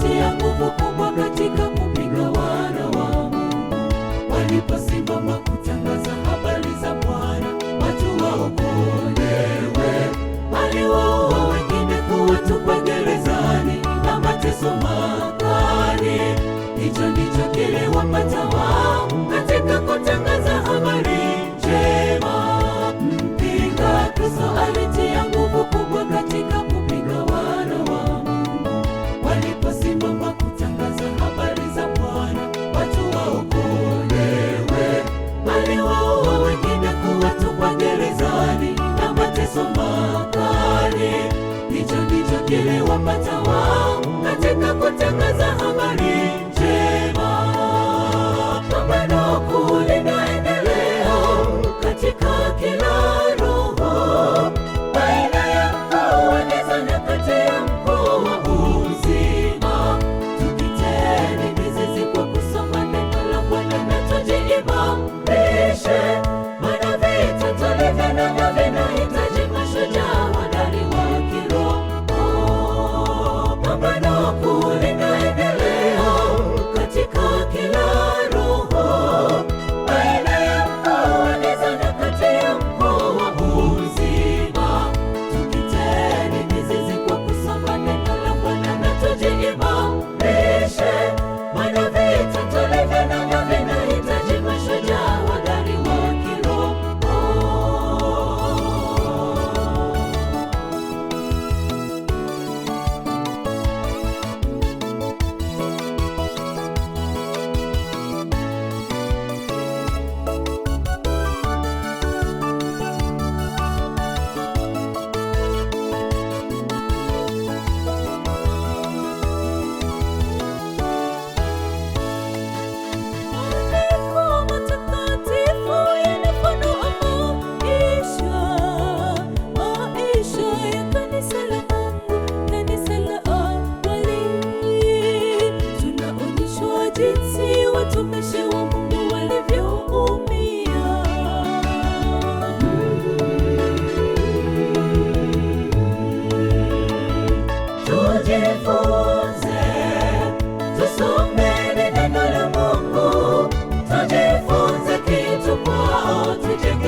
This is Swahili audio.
alitia nguvu kubwa katika kupinga wana wa Mungu waliposimama kutangaza habari za Bwana, watu waokolewe. Aliwaua wengine, kuwatupa gerezani na mateso makali. Hicho ndicho kiliwapata wao katika kutangaza habari njema. Mpinga Kristo alitia nguvu kubwa katika kupinga wana wa Mungu waliposimama kutangaza habari za Bwana, watu waokolewe. Aliwaua wengine, kuwatupa gerezani na mateso makali. Hicho ndicho kiliwapata wao katika kutangaza habari njema. Pambano kuu linaendelea katika kila roho, baina ya mkuu wa giza na kati ya mkuu wa uzima. Tukiteni mizizi kwa kusoma neno la Bwana na tujiimarishe, maana vita tulivyo navyo vinahitaji mashujaa hodari wa kiroho. Pambano kuu linaendelea katika kila roho, baina ya mkuu wa giza na kati ya mkuu wa uzima. Tukiteni mizizi kwa kusoma neno la Bwana na tujiimarishe, maana vita tulivyo navyo vinahitaji mashujaa hodari wa kiroho. Maandiko matakatifu yanafunua maisha, maisha ya kanisa la Mungu, kanisa la awali. Tunaonyeshwa jinsi watumishi wa Mungu walivyoumia. Tujifunze, tusome neno la Mungu, tujifunze kitu kwao, tujenge